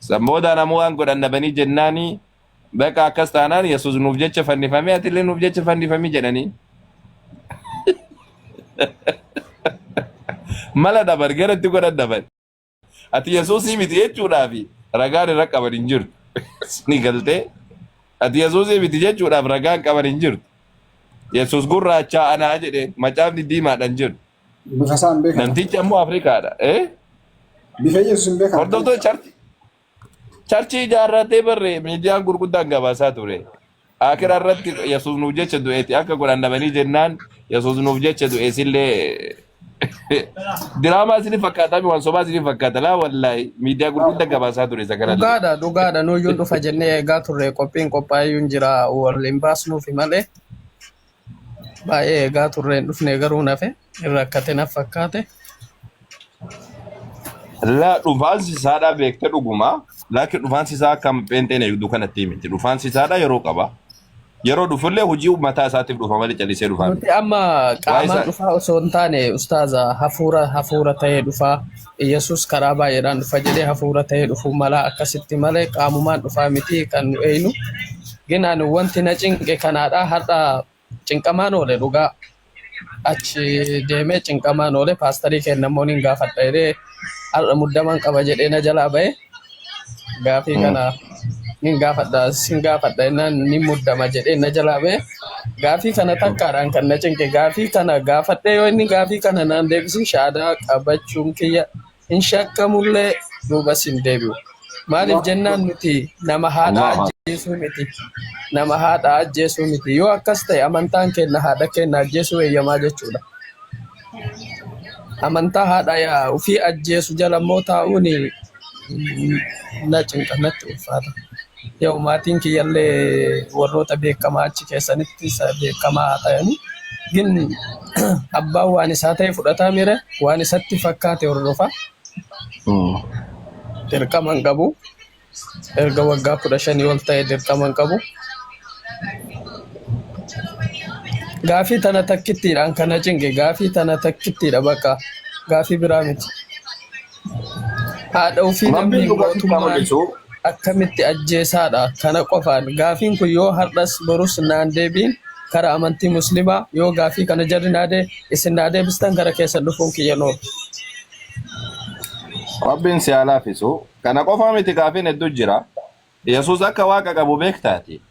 San booda namuu waan godhan dhabanii jennaani baqa akkas taanaan Yesuus nuuf jecha fannifamee atillee nuuf jecha fannifamii jedhanii. Mala dhaban gara itti godhan dhaban. Ati Yesuusii miti jechuudhaaf ragaan irra qaban hin jirtu. Ni galtee? Ati Yesuusii miti jechuudhaaf ragaan qaban hin jirtu. Yesuus gurraachaa anaa jedhee macaafni diimaadhaan jedhu. Bifa isaa hin beekan. Namtichi ammoo Afrikaadha. Eh? Bifa Yesuus hin beekan. Hordoftoota charchi charchii ijaarratee barre miidiyaan gurguddaan gabaasaa ture. Akira irratti Yesuus nuuf jecha du'eeti akka godhan dhabanii jennaan Yesuus nuuf jecha du'e sillee diraamaa isin fakkaata waan sobaa isin fakkaata laa wallaahi miidiyaa gurguddaa gabaasaa ture isa kanallee. Dhugaadha dhugaadha nuyyuun dhufa jennee eegaa turre qophiin qophaa'eyyuun jira wal hin baasnuufi malee baay'ee eegaa turre hin dhufne garuu nafe hin rakkate naf fakkaate. Laa dhufaansi isaadhaa beekte dhuguma. Laakiin dhufaansi isaa akka pheenxeen eegdu kanatti miti. Dhufaansi isaadhaa yeroo qaba. Yeroo dhufullee hojii mataa isaatiif dhufa malee callisee dhufaa miti. Nuti amma Waa qaamaan isa dhufaa osoo hin taane ustaaza hafuura hafuura ta'ee dhufaa Yesus karaa baay'eedhaan dhufa jedhee hafuura ta'ee dhufuu mala akkasitti malee qaamumaan dhufaa miti kan nu eeynu. Gin ani wanti na cinqe kanaadha har'a cinqamaan oole dhugaa achi deemee cinqamaan oole paastarii keenya immoo nin gaafadha jedhee har'a muddaman qaba jedhee na jalaa ba'e gaafii kana nin gaafadha sin gaafadha jennaan nin muddama jedhee na jalaa ba'e gaafii kana takkaadhaan kan na cinqe gaafii kana gaafadhee yoo inni gaafii kana naan deebisin shaadaa qabachuun kiyya hin shakkamullee duubas hin deebi'u. Maaliif jennaan nuti nama haadha Allahu ajjeesuu miti. Nama haadha ajjeesuu miti. Yoo akkas ta'e amantaan keenya haadha keenya ajjeesuu eeyyamaa jechuudha. Amantaa haadha yaa ofii ajjeesu jala immoo taa'uun na cinqa natti ulfaata. Yoo maatiin kiyyallee warroota beekamaa achi keessanitti isa beekamaa haa ta'ani. Gin abbaan waan isaa ta'e fudhataa mire waan isatti fakkaate hordofa. Dirqama hin qabu. Erga waggaa 15 ol ta'e dirqama hin qabu. Gaafii tana takkittiidhaan kana cinqe gaafii tana takkittiidha bakka gaafii biraa miti. Haadha ofii namni Rabbiin dhugaa sitti haa mootummaan mul'isu. akkamitti ajjeesaadha kana qofaan gaafiin kun yoo har'as borus naan deebiin kara amantii muslimaa yoo gaafii kana jarri naa dee isin naa deebistan gara keessan dhufuun kiyya noor. Rabbiin si haa laafisu. Kana qofa miti gaafiin hedduu jira. Yesuus akka waaqa qabu beektaati.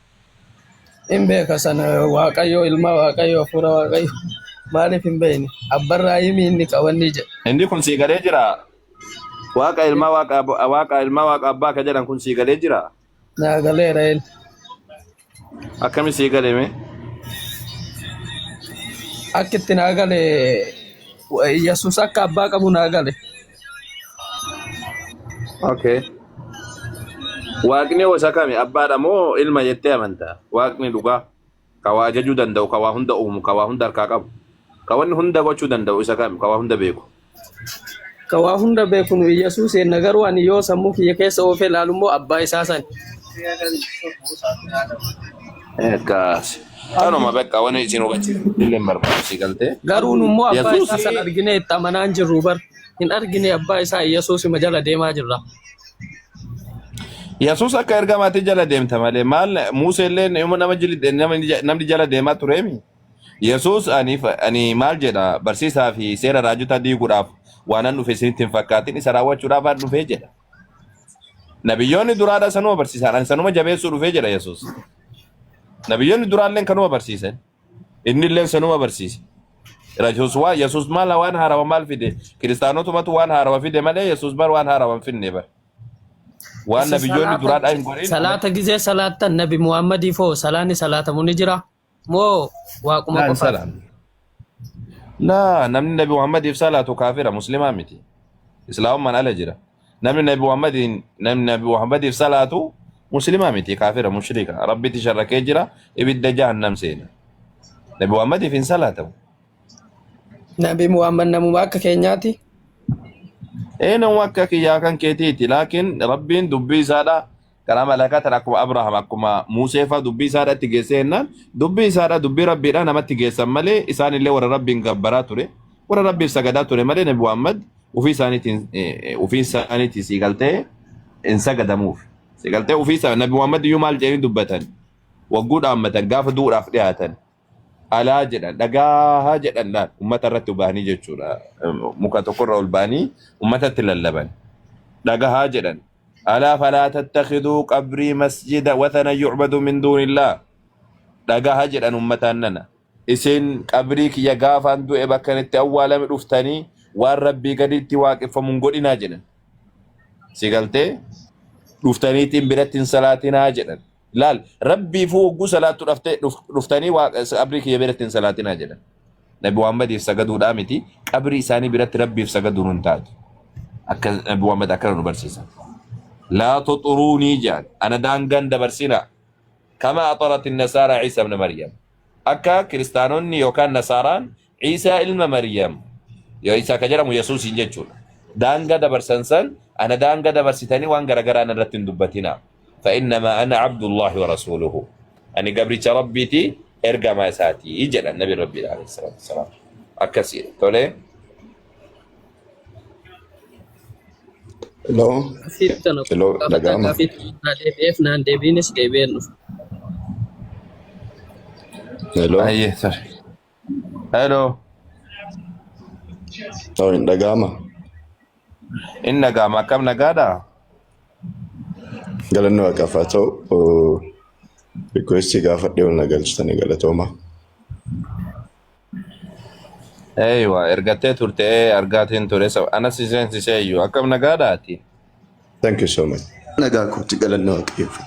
Hin beeka sana waaqayyo ilma waaqayyo hafuura waaqayyo maaliif hin beekne abbarraa himi inni qabanni jedhe. Inni kun sii galee jira. Waaqa ilma waaqa waaqa ilma waaqa abbaa ka jedhan kun sii galee jira. Naa galeera een. Akkami sii gale mee? Akka itti naa gale Yesuus akka abbaa qabu naa gale. Okay. Waaqni hoo isa kami? Abbaadha moo ilma jettee amantaa? Waaqni dhugaa ka waa ajajuu danda'u, ka waa hunda uumu, ka waa hunda harkaa qabu, ka wanni hunda gochuu danda'u isa kami? Ka waa hunda beeku. Ka waa hunda beeku nu Yesuus jenna garuu ani yoo sammuu kiyya keessa oofee ilaalu immoo abbaa isaa sani. Akkas. Kanuma bakka wani isin hubachiisu illee hin barbaadu si galtee. Garuu nu immoo abbaa Yesuus isaa san arginee itti amanaa hin jirru bar. Hin argine abbaa isaa Yesuusima jala deemaa jirra. Yesuus akka ergamaatti jala deemta malee maal Musee illee nama jili- nama namni jala deemaa tureemi. Yesuus ani ani maal jedha barsiisaa fi seera raajotaa diiguudhaaf waanan dhufe isinitti hin fakkaatin isa raawwachuudhaaf an dhufee jedha. Nabiyyoonni duraadha sanuma barsiisan ani sanuma jabeessuu dhufee jedha Yesuus. Nabiyyoonni duraalleen kanuma barsiisan. Inni illee sanuma barsiise. Yesuus waan Yesuus maal waan haarawa maal fide? Kiristaanotumatu waan haarawa fide malee Yesuus bar waan haarawa hin finne bar. Waan Isin nabiyyoonni salaata duraadhaa hin godhin salaata gizee salaattan nabi Muhammadiif hoo salaanni salaatamu ni jira moo waaquma Laa hin qofaaf? salaanne. Laa namni nabi Muhammadiif salaatu kaafira muslimaa miti. Islaamummaan ala jira. Namni nabi Muhammadiin namni nabi Muhammadiif salaatu muslimaa miti kaafira mushrika. Rabbitti sharrakee jira ibidda jahannam seena. Nabi Muhammadiif hin salaatamu. Nabi Muhammad namuma akka keenyaati. Ee nama akka kiyyaa kan keetiiti laakiin Rabbiin dubbii isaadha karaa malaakaa tana akkuma Abrahaam akkuma Muusee fa'aa dubbii isaadha itti geessee jennaan dubbii isaadha dubbii Rabbiidha namatti geessan malee isaan illee warra Rabbiin gabbaraa ture warra Rabbiif sagadaa ture malee Nabi Muhammad ofii isaaniitiin ofii isaaniitiin sii galtee Hin sagadamuuf. Si galtee ofiisa Nabi Muhammad iyyuu maal jedhanii dubbatan? Wagguu dhaammatan gaafa du'uudhaaf dhiyaatan. Alaa jedhan dhagaahaa jedhan laal ummata irratti bahanii jechuudha. Muka tokkorra ol bahanii ummatatti lallaban. Dhagahaa jedhan. Alaa falaa tattakhiduu qabrii masjida wathana yu'badu min duunillah. Dhagaha jedhan ummataan nana. Isin qabrii kiyya gaafaan du'e bakka itti awwaalame dhuftanii waan rabbii gaditti waaqeffamu hin godhinaa jedhan. Si galtee dhuftaniitiin biratti hin salaatinaa jedhan. Laal rabbiifuu hogguu salaattu dhuftanii qabrii kiyya biratti hin salaatinaa jedhan. Nabi Muhammadiif sagaduudhaa miti qabrii isaanii biratti rabbiif sagaduun hin taatu. Akka Nabi Muhammad akkana nu barsiisa. Laa tuxuruunii jedhan ana daangaan dabarsinaa. Kama axarat nasaara Ciisa ibn Maryam. Akka kiristaanonni yookaan nasaaraan Ciisaa ilma Maryam yoo Ciisaa ka jedhamu Yesuusiin jechuudha. Daangaa dabarsan san ana daangaa dabarsitanii waan garagaraa irratti hin dubbatinaa. Fa'innamaa ana abdullaahi wa rasuuluhu. Ani gabricha rabbiiti ergamaa isaatii jedhan nabi rabbii alayhi salaatu wassalaam. Akkasii tolee. Hello. Gaaffii tana Hello, gaafata dhaga'ama. gaaffii naa deebi'eef naan deebiinis deebi'een dhufa. Hello. Ayyee sorry. Hello. Oh, hin dhaga'ama. Inni nagaama akkam nagaadhaa? Galanni waaqaaf haa ta'u. Requestii gaafadhee ol na galchitanii galatooma. Eeywa ergattee turte argaatiin ture anas si seensisee iyyuu akkam nagaadhaati? Thank you so much. Nagaa kootti galanni waaqayyoof.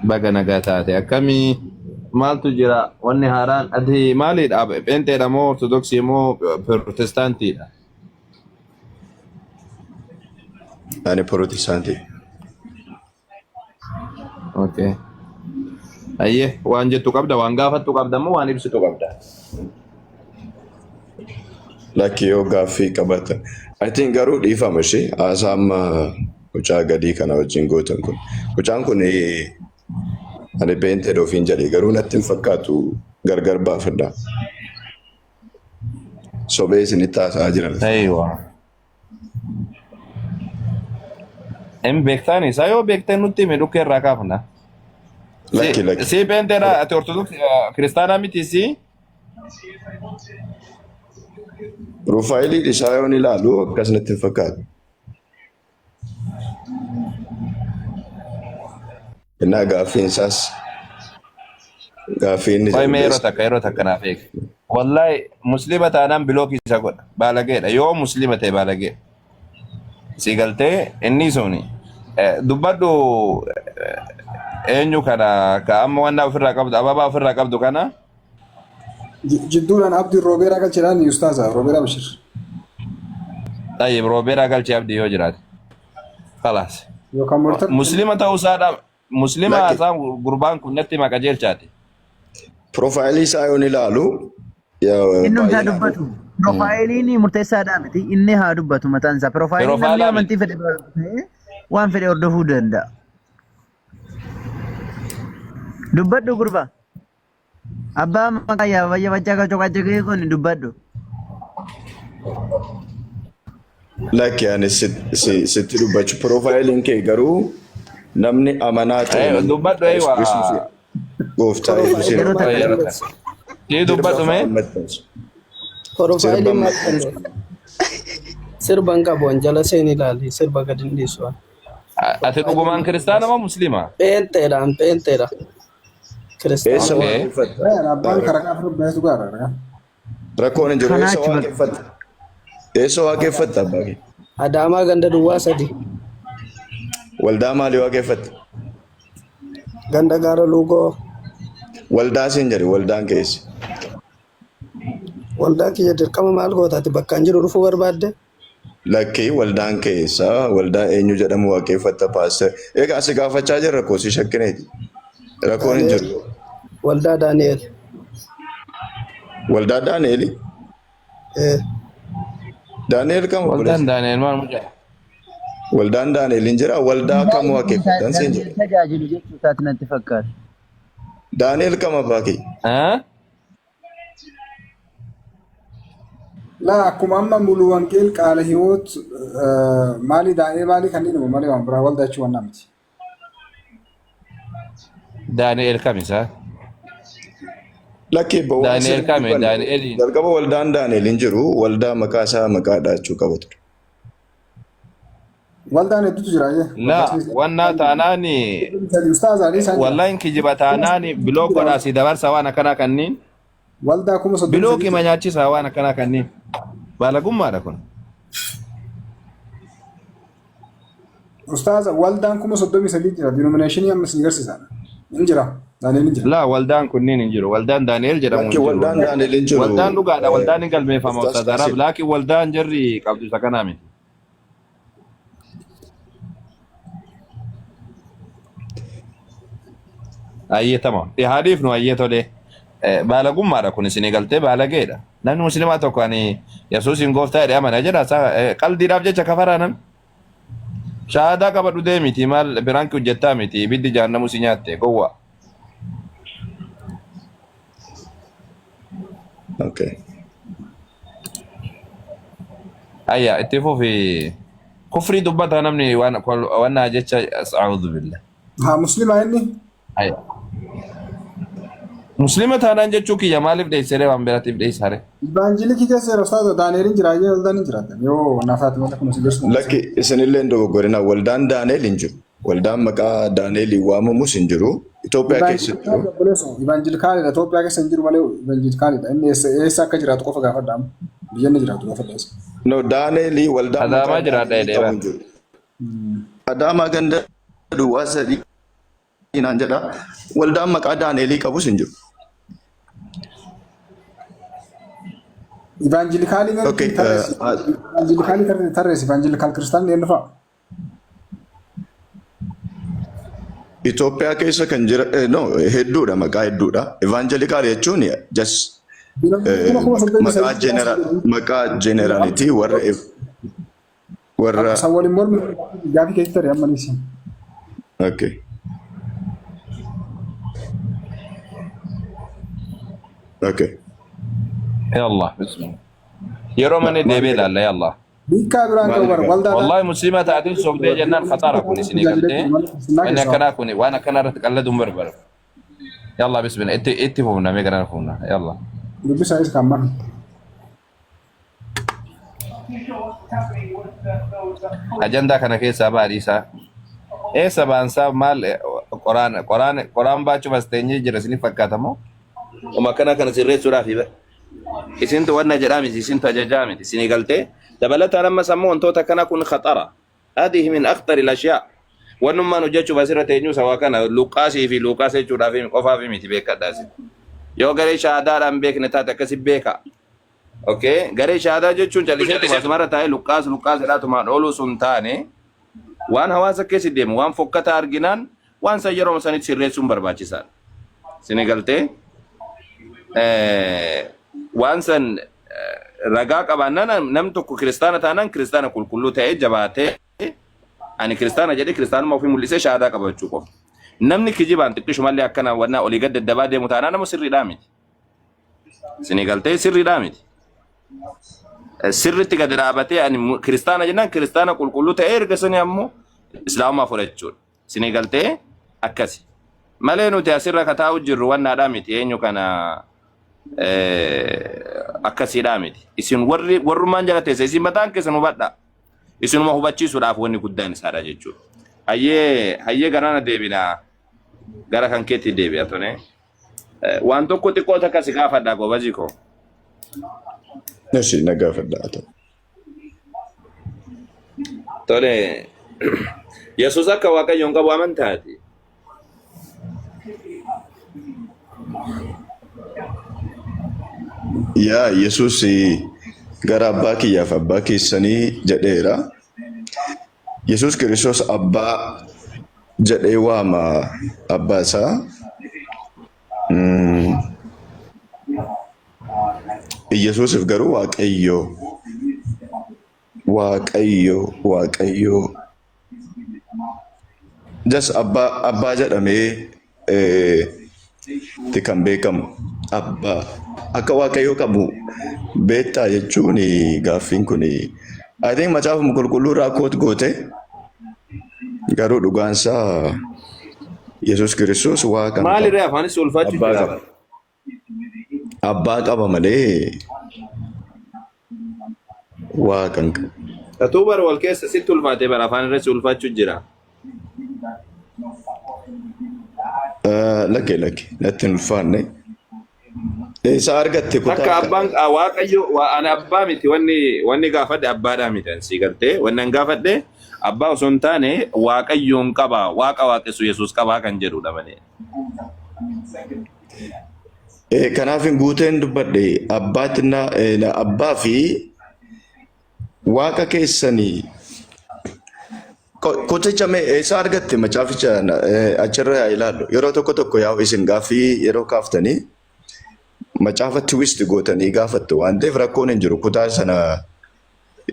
Baga nagaa taate akkamii maaltu jira wanni haaraan ati maalidha pheenxeedha moo ortodoksii moo pirootestaantiidha? Ani pirootestaantii. Okay. Ayyee waan jettu qabda waan gaafattu qabda moo waan ibsitu qabda? Lakki yoo gaaffii qabatan. I think garuu dhiifama ishee haasaa amma mucaa gadii kana wajjin gootan kun. Mucaan kun ani peenteedha ofiin jedhe garuu natti hin fakkaatu gargar baafadha. Sobee isinitti haasa'aa jiran. Eeywa. Hin beektaan isaa yoo beektan nutti himi dhukkee irraa kaafna. Lakki lakki. Si peenteedha ati ortodoksii kiristaanaa miti si? Piroofaayilii isaa yoon ilaalu akkas natti hin fakkaatu. Innaa gaaffiin isaas gaaffii inni Qoy mee yeroo jedhu takka yeroo takka naaf eegi. Wallahi muslima taanaan bilookii isa godha. Baalageedha. Yoo muslima ta'e baalageedha. Si galtee inni suni dubbadhu eenyu kana ka amma wannaa ofirraa qabdu ababaa ofirraa qabdu kana Jidduudhaan Abdiin Roobeeraa galcheedhaan ustaaza Roobeeraa Bashir. Tayyib Roobeeraa galchee abdii yoo jiraate. Kalaas. Yookaan mortar. Muslima ta'uu isaadha. Muslima Lakki. isaa gurbaan kun natti maqaa jeelchaati. Piroofaayilii isaa yoon ilaalu Inni haa baay'inaan dubbatu. Piroofaayiliin murteessaadhaa miti. Inni haa dubbatu mataan isaa. Piroofaayiliin namni Piroofaayilaa miti. amantii fedhe ta'ee waan fedhe hordofuu danda'a. Dubbadhu gurbaa. Abbaa maqaa yaa bayya bachaa galchoo qaccaqee kun dubbadhu. Lakki ani sitti dubbachuu piroofaayiliin kee garuu namni amanaa ta'e namni Dubbadhu gooftaa eewa. Yesuus Kiristoos gooftaa Yesuusiin Yeroo takka Yeroo takka. Sii sirba dubbadhu mee. afaan maxxansu. Sirba Piroofaayiliin maal maxxansu. kennu? Sirba hin qabu an jala seen ilaali sirba gadi hin dhiisu an. Ati dhugumaan kiristaana moo musliima? Pheenxeedha an pheenxeedha. Eessa Kiristaana. Okay. waaqeffatta? Abbaan karaa afur bahetu gaara. Rakkoon hin jiru. Kanaa Eessa achi bakka. waaqeffatta? Eessa waaqeffatta abbaa kee? Adaamaa ganda duwwaa sadi. Waldaa maalii waaqeffatta? Ganda gaara luugoo. Waldaa siin jedhe waldaan keessa. Waldaa kiyya dirqama maal gootaati bakka hin jiru dhufuu barbaadde? Lakkii waldaan keessa waldaa eenyu jedhamu waaqeffatta paaster. Egaa si gaafachaa jirra koo si shakkineeti. Rakkoon hin Daani'el. jiru. Waldaa Daani'el. Waldaa Daani'eli. Eh, Daani'el kam Waldaan obboleessa? Daani'el maal mucaa? Waldaan Daani'el hin jira. Waldaa kam waaqeffattan siin Daani'el jedhe. tajaajilu jechuu isaati natti fakkaata. Daani'el kam abbaa kee? Eh? Laa akkuma amma Mulu Wangeel Qaala Hiwoot maalii Daani'eel maalii kanneen himu malee waan biraa waldaa jechuun waan miti. Daani'eel kami isaa? Lakki waan Daani'eel sirrii kami? dubbanne Daani'eel jalqaba waldaan Daani'el hin jiru waldaa maqaa isaa maqaa dhaachuu qaba ture. Waldaan hedduutu jira ayyee. La wannaa taanaani Ustaaza isaan jira. wallahin kijiba taanaani block godhaa si dabarsa waan akkanaa kanniin. Waldaa kuma 33 Block ma nyaachisaa waan akkanaa kanniin. Baalagummaadha kun. Ustaaza waldaan 33,000 jira. Denomination amma isin agarsiisa. Hin jira. Daani'el hin jira. La waldaan kunniin hin jiru. Waldaan Daani'el jedhamu Lakki hin jiru. waldaan Daani'el hin jiru. Waldaan dhugaadha. Waldaan hin galmeeffama Ustaaz Ustaaz Arab. Qaasim. Laakiin waldaan jarri qabdu isa kanaa miti. Ayyee tama. Dhihaadhiif nu ayyee tolee. Baalagummaadha kun isinii galtee baalageedha. Namni musliimaa tokko ani Yesuusin gooftaa jedhee amana jedha. Qaldiidhaaf jecha kafaraa namni. Shahaadaa qabadhu deemiti maal prank hojjettaa miti ibiddi jahannamu si nyaatte gowwaa. Okay. Ayya itti fufi kufrii dubbataa namni waan waan jecha a'uudhu billah. Haa musliimaa inni. Ayya. Muslima taanaan jechuu kiyya maaliif dheessaree waan biraatiif dheessare? Ivaanjilikii keessa yeroo ustaaza Daani'el hin jira ayyee waldaan hin jiraatan. Yoo nafaati malee kun isin agarsiisa. Lakki isinillee hin dogoggorinaa waldaan Daani'el hin jiru. Waldaan maqaa Daani'eliin waamamus hin jiru. Itoophiyaa keessa hin jiru. Ivaanjilikaalidha. Itoophiyaa keessa hin jiru malee ivaanjilikaalidha. Inni eessa akka jiraatu qofa gaafadha amma. Biyya inni jiraatu gaafadha eessa. No Daani'elii waldaan Adaamaa maqaa jiraadha Daani'elii jedhee qabu bara. hin jiru. Adaamaa ganda duwwaa sadii naan jedha. Waldaan maqaa Daani'elii qabus hin jiru. Ivaanjilikaalii Okay. tarreessi. Ivaanjilikaalii tarreessi. Ivaanjilikaal kiristaanni eenyu fa'a? Itoophiyaa keessa kan jira no hedduudha maqaa hedduudha. Evangelikaal jechuun just Kuma soddomii maqaa sadii general maqaa generality warra warra San waliin mormi gaafii keessa tarii amma niisi. Okay. Okay. Yallah bismillah. Yeroo manni deebi'ee ilaalla yallah. Hiikkaa biraan qabu bara waldaa Wallahi muslima taatiin sobdee jennaan khatara kun isinii galtee. Wanni akkanaa kun waan akkanaa irratti qalladuun barbaadu. Yallah bismillah itti itti fufna mee gara fufna yallah. Dubbisaa isa kan mana. Ajandaa kana keessaa baadhiisaa. Eessa baansaa maal qoraan qoraan qoraan baachuuf as teenyee jira isinif fakkaata moo? Uma akkana kana sirreessuudhaaf bara. Isintu wanna jedhaa miti isintu ajajaa miti isinii galtee dabalataan ammas ammoo wantoota akkana kun khaxara. Hadihi min akhxari al-ashyaa. Wannummaan hojjechuuf asirra teenyuu sawaa kana luqqaasii fi luuqaas jechuudhaaf qofaaf miti beekadhaa isin. Yoo garee shahaadaadhaan beekne taate akkasi beeka. Okay, garee shahaadaa jechuun calliseetuma asumarra taa'ee luqqaas luqqaas jedhaatumaan ooluu sun taane waan hawaasa keessa deemu waan fokkataa arginaan waan san yeroo sanitti sirreessuun barbaachisaadha. Isin galtee waan san ragaa qabaannaan namni tokko kiristaana taanaan kiristaana qulqulluu ta'ee jabaatee ani kiristaana jedhee kiristaanummaa ofii mul'isee shahaadaa qabachuu qofa. Namni kijibaan xiqqishumallee akkana wannaa olii gad daddabaa deemu taanaan nama sirriidhaa miti. Isinii galtee sirriidhaa miti. Sirritti gadi dhaabatee ani kiristaana jennaan kiristaana qulqulluu ta'ee erga sanii ammoo islaamummaa fudhachuudha. Isinii galtee akkasi. Malee nuti asirra kataa'u jirru wannaadhaa miti eenyu kana akkasiidhaa miti. Isin warri warrummaan jala teessa isin mataan keessan hubadhaa. Isinuma hubachiisuudhaaf wanni guddaan isaadha jechuudha. Hayyee hayyee garana deebinaa gara kan keetti deebi'a tone. Waan tokko xiqqoo takka si gaafadha gobazii koo. Eshi na gaafadha haa ta'u. Tole Yesuus akka Waaqayyoon qabu amantaati. Yaa Yesuus gara abbaa kiyyaaf abbaa keessanii jedheera. Yesuus Kiristoos abbaa jedhee waama abbaa isaa. Yesuusiif garuu Waaqayyo Waaqayyo Waaqayyo just abbaa abbaa jedhamee ti kan beekamu abbaa. Akka Waaqayyoo qabu beektaa jechuun gaaffiin kun I think Macaafa Qulqulluu irraa quote goote, garuu dhugaansaa Yesuus Kiristoos Waaqa hin qabu. Maalirree afaanis ulfaachuu Abbaa jira qaba. bara. Abbaa qaba malee Waaqa hin qabu. Tatuu bara wal keessa sitti ulfaatee bara afaan irra si ulfaachuu jira. Lakke lakke, natti hin ulfaanne. Eessa argatte kutaa Takka abbaan Waaqayyo ani abbaa miti, wanni gaafadhe abbaadhaa miti ani sii gartee wanni an gaafadhe abbaa osoo hin taane Waaqayyoon qaba, Waaqa waaqessu Yesuus qabaa kan jedhudha malee. Kanaaf hin guuteen dubbadhe abbaatti abbaa fi Waaqa keessanii kuticha mee eessa argatte macaaficha achirra haa ilaallu. Yeroo tokko tokko yaa'u isin gaaffii yeroo kaaftanii macaafa twist gootanii gaafattu waan ta'eef rakkoon hin jiru. Kutaa sana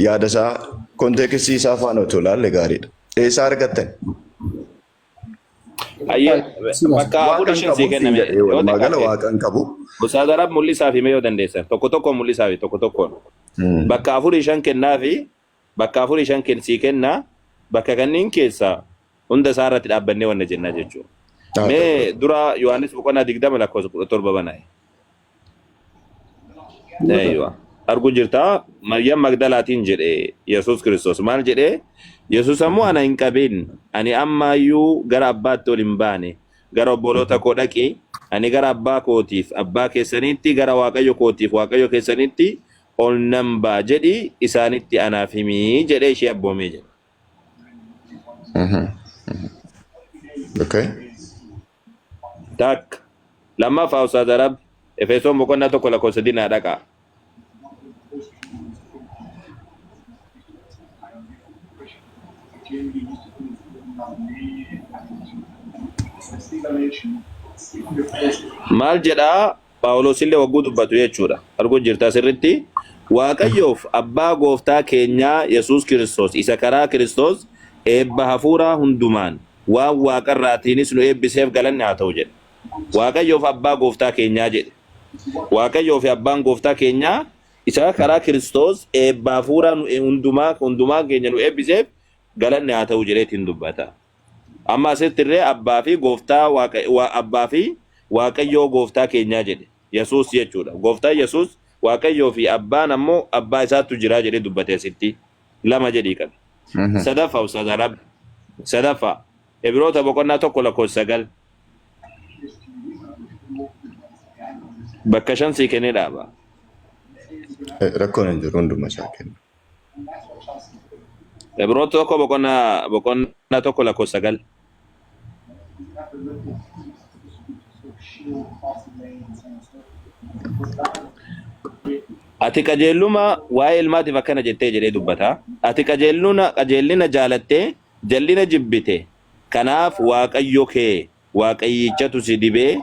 yaada isaa context isaa faana otoo ilaalle gaariidha. Eessa argattan? Ayyee Si baasa. bakka Waaqa afurii hin shan sii qabu siin kenname jedhee yoo walumaa gala xiqqaate. Waaqa hin qabu. Ustaaz Arab mul'isaa fi mee yoo dandeessan tokko tokkoon mul'isaa fi tokko tokkoon. Bakka afurii shan kennaa fi bakka afurii shan sii kennaa, bakka kanneen keessaa hunda isaa irratti dhaabbannee wanna jennaa jechuudha. Haa ta'u. Mee dura Yohaannis boqonnaa 20 lakkoofsa 17 banaa. Eeywa. Argu jirtaa Maryam Magdalaatiin jedhe Yesuus Kiristoos maal jedhe? Yesuus ammoo, ana hin qabin, ani ammaayyuu gara abbaatti ol hin baane, gara obboloota koo dhaqi, ani gara abbaa kootiif abbaa keessaniitti, gara Waaqayyo kootiif Waaqayyo keessanitti ol nan ba'a jedhi isaanitti anaaf himi jedhee ishee abboomee jedha. Okay. Takka. Lammaffaa, Ustaaz Arab, Efesoon boqonnaa 1 lakkoofsa 3 naa dhaqaa. Maal jedhaa Phaawulos illee wagguu dubbatu jechuudha. Arguu jirta sirritti. Waaqayyoof abbaa gooftaa keenyaa Yesuus Kiristoos isa karaa Kiristoos eebba hafuuraa hundumaan waan waaqarraatiinis nu eebbiseef galanni haa ta'u jedhe. Waaqayyoof abbaa gooftaa keenyaa jedhe. Waaqayyoo fi abbaan gooftaa keenyaa isa karaa Kiristoos eebba hafuuraa nu hundumaa hundumaa keenya nu eebbiseef galanni haa ta'u jedheetiin dubbata. Amma asitti illee abbaa fi gooftaa waaqa, abbaa fi Waaqayyoo gooftaa keenyaa jedhe. Yesuus jechuudha. Gooftaan Yesuus Waaqayyoo fi abbaan ammoo abbaa isaattu jira jedhee dubbate asitti. Lama jedhii qabi. Sadaffaa, Ustaaz Arab. Sadaffaa. Ibroota boqonnaa 1 lakkoofsa 9. Bakka shan sii kennee dhaaba. Rakkoon hin jiru, hunduma isaa kenna. Ibroota 1 boqonnaa 1 lakkoofsa 9. Ati qajeelluma waa'ee ilmaatiif akkana jettee jedhee dubbata. Ati qajeelluna qajeellina jaalattee jal'ina jibbite. Kanaaf Waaqayyo kee Waaqayyichatu si dibee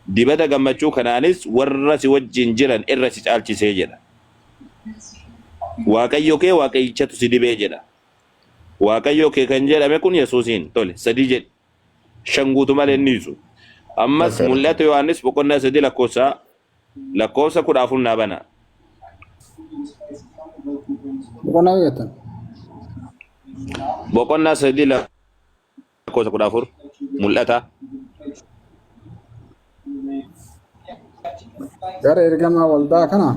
dibata gammachuu kanaanis warra si wajjin jiran irra si caalchisee jedha. Waaqayyo kee Waaqayyichatu si dibee jedha. Waaqayyo kee kan jedhame kun Yesuusiin. Tole, sadii jedhi. Shan guutu malee hin dhiisu. Ammas Mul'ata Yohaannis boqonnaa 3 lakkoofsa 14 naa bana. Boqonnaa meeqattan? Boqonnaa 3 lakkoofsa 14 Mul'ata. Gara ergamaa waldaa kanaa.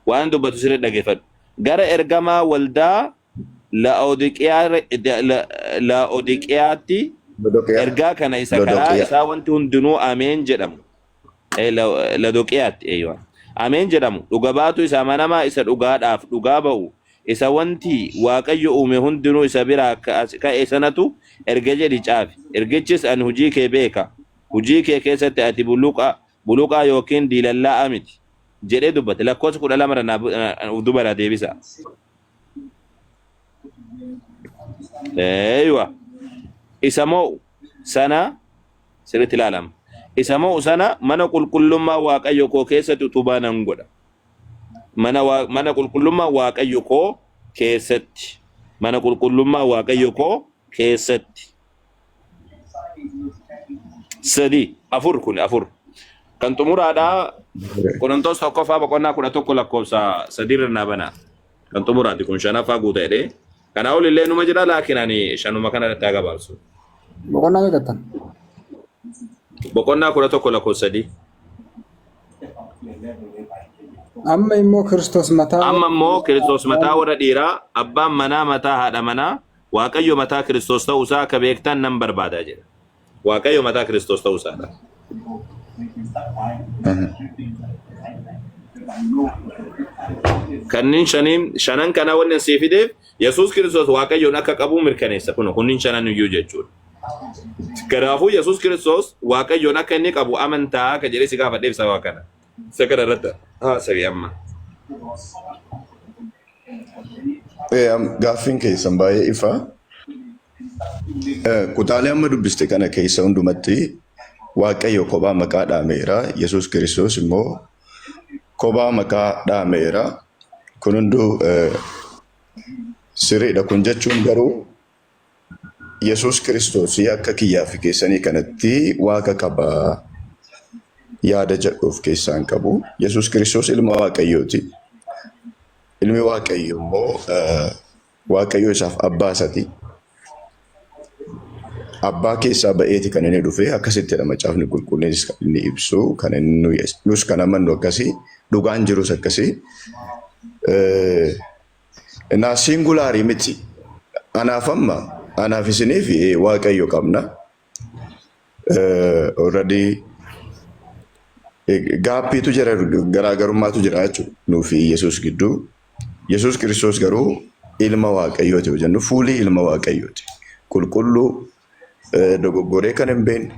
Waan dubbatu sirrii dhaggeeffadhu. Gara ergamaa waldaa Laa'odiqiyaatti Lodoqiyaa. ergaa kana isa karaa Lodoqiyaa. isaa wanti hundinuu Ameen jedhamu. Ladoqiyaatti eeyyuu. Ameen jedhamu dhuga baatu isa amanamaa isa dhugaadhaaf dhugaa ba'u isa wanti Waaqayyo uume hundinuu isa biraa ka'e sanatu erga jedhi caafi. Ergichis ani hujii kee beeka. Hujii kee keessatti ati buluqa buluqaa yookiin diilallaa'aa miti jedhee dubbate. Lakkoofsa 12 irra of duuba naa deebisa. Eeywa. Isa mo'u sana sirriitti ilaalama. Isa mo'u sana mana qulqullummaa Waaqayyo koo keessatti utubaa nan godha. Mana qulqullummaa Waaqayyo koo keessatti. Mana qulqullummaa Waaqayyo koo keessatti. Sadi, afur kun afur. Kan xumuraadhaa Qorontoos tokkoffaa boqonnaa 11 lakkoofsa sadiirra naa bana. Kan xumuraati kun shanaffaa guuta jedhee. Kanaa ol illee numa jira laakiin ani shanuma kana irratti haa gabaabsu. Boqonnaa meeqattan? Boqonnaa 11 lakkoofsa sadii. Amma immoo Kiristoos mataa Amma immoo Kiristoos mataa warra dhiiraa, abbaan manaa mataa haadha manaa, Waaqayyo mataa Kiristoos ta'uu isaa akka beektan nan barbaada jedha. Waaqayyo mataa Kiristoos ta'uu isaadha. Kanneen shaniin shanan kana wanni sii fideef Yesuus Kiristoos Waaqayyoon akka qabu mirkaneessa kun kunniin shanan iyyuu jechuudha. Kanaafuu Yesuus Kiristoos Waaqayyoon akka inni qabu amantaa akka jedhee si gaafadheef sababa kana. Isa kana irratti haasawi amma. Gaaffiin keessan baay'ee ifa. Kutaalee amma dubbiste kana keessa hundumatti Waaqayyo kophaa maqaa dhaameera. Yesuus Kiristoos immoo kophaa maqaa dhaameera. Kun hunduu sirriidha. Kun jechuun garuu Yesuus Kiristoos akka kiyyaa fi keessanii kanatti Waaqa qaba yaada jedhu of keessaa hin qabu. Yesuus Kiristoos ilma Waaqayyooti. Ilmi Waaqayyo immoo Waaqayyo isaaf abbaa isaati. Abbaa keessaa ba'eeti kan inni dhufe akkasittidha macaafni qulqulluunis kan inni ibsu kan inni nus kan amannu akkasii dhugaan jirus akkasii. Naa singulaarii miti. Anaaf amma anaaf isiniif Waaqayyo qabna. Already gaappiitu jira garaagarummaatu jira jechuudha nuu fi Yesuus gidduu. Yesuus Kiristoos garuu ilma Waaqayyooti yoo jennu fuulii ilma Waaqayyooti. Qulqulluu dogoggoree kan hin beekne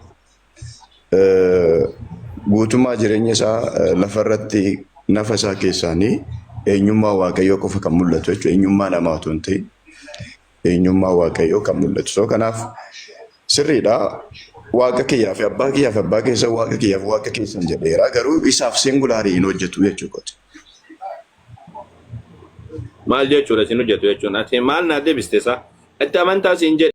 guutummaa jireenya isaa lafarratti nafa isaa keessaanii eenyummaa Waaqayyoo qofa kan mul'atu jechuudha. Eenyummaa namaa otoo hin ta'in eenyummaa Waaqayyoo kan mul'atu. So kanaaf sirriidha. Waaqa kiyyaa fi abbaa kiyyaa fi abbaa keessan waaqa kiyyaa fi waaqa keessan jedheera. Garuu isaaf singulaarii hin hojjetu jechuudha. Maal jechuudha isin hojjetu jechuun ati maal naa deebiste isaa? Itti amantaa siin jedhe.